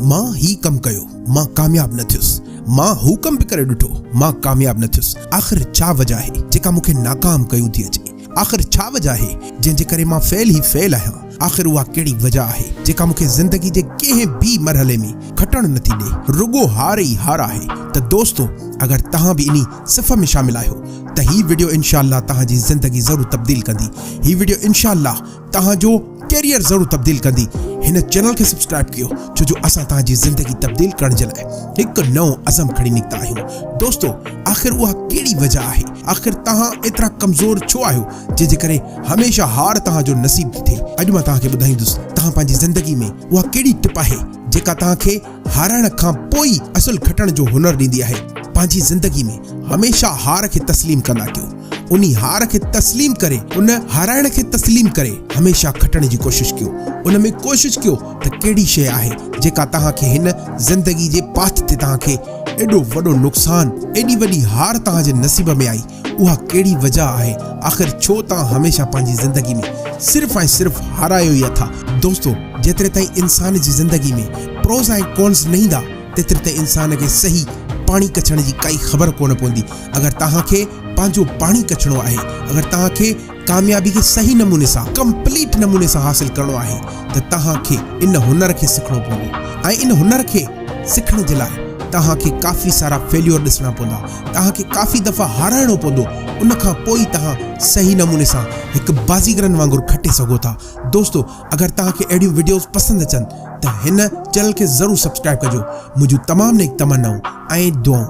مان هي ڪم ڪيو، مان ڪامياب نه ٿيس، مان هو ڪم به ڪري ڏٺو، مان ڪامياب نه ٿيس، آخر ڇا وجه آهي جيڪا مون کي ناڪام ڪيون ٿي اچي؟ آخر ڇا وجه آهي جنهن جي ڪري مان فيل ئي فيل آهيان؟ آخر اها ڪهڙي وجه آهي جيڪا مون کي زندگي جي ڪنهن به مرحلي ۾ کٽڻ نه ٿي ڏي؟ رڳو هار ئي هار آهي ته دوستو اگر توهان به انهي صف ۾ شامل آهيو ته هي وڊيو انشاء الله توهان جي زندگي ضرور تبديل ڪندي، هي وڊيو انشاء الله توهان جو ڪيريئر ضرور تبديل ڪندي. هن چينل کي سبسڪرائب ڪيو ڇو جو اسان توهان جي زندگي تبديل ڪرڻ جي لاء هڪ نئون عزم کڻي نڪتا آهيون. دوستو آخر اها ڪهڙي وجه آهي آخر توهان ايترا ڪمزور ڇو آهيو جنهن جي ڪري هميشه هار توهان جو نصيب ٿي ٿئي. اڄ مان توهان کي ٻڌائيندس توهان پنهنجي زندگي ۾ اها ڪهڙي ٽپ آهي جيڪا توهان کي هارائڻ کان پوء ئي اصل کٽڻ جو هنر ڏيندي آهي. پنهنجي زندگي ۾ هميشه هار کي تسليم ڪندا ڪيو. انهي هار کي تسليم ڪري، ان هارائڻ کي تسليم ڪري هميشه کٽڻ جي ڪوشش ڪيو. ان ۾ ڪوشش ڪيو ته ڪهڙي شيء آهي جيڪا توهان کي هن زندگي جي پاٿ تي توهان کي ايڏو وڏو نقصان، ايڏي وڏي هار توهان جي نصيب ۾ آئي، اها ڪهڙي وجهه آهي؟ آخر ڇو توهان هميشه پنهنجي زندگي ۾ صرف ۽ صرف هارايو ئي اٿا؟ دوستو جيتري تائين انسان جي زندگي ۾ پروز ۽ ڪونز نه ايندا تيتري تائين انسان کي صحيح پاڻي ڪڇڻ جي ڪائي خبر ڪونه پوندي. اگر توهان کي پنهنجو پاڻي ڪڇڻو آهي، اگر توهان کي ڪاميابي کي صحيح نموني سان ڪمپليٽ نموني سان حاصل ڪرڻو آهي ته توهان کي ان هنر کي سکڻو پوندو ۽ ان هنر کي سکڻ جي لاء توهان کي ڪافي سارا فيليور ڏسڻا پوندا، توهان کي ڪافي دفعا هارائڻو پوندو، ان کان پوء ئي توهان صحيح نموني سان هڪ بازيگرن وانگر کٽي سگهو ٿا. دوستو اگر توهان کي اهڙيون وڊيوز پسند اچن ته هن چينل کي ضرور سبسڪرائب ڪجو. منهنجون تمام نيڪ تمنائون ۽ دعائون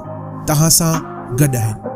توهان سان گڏ آهن.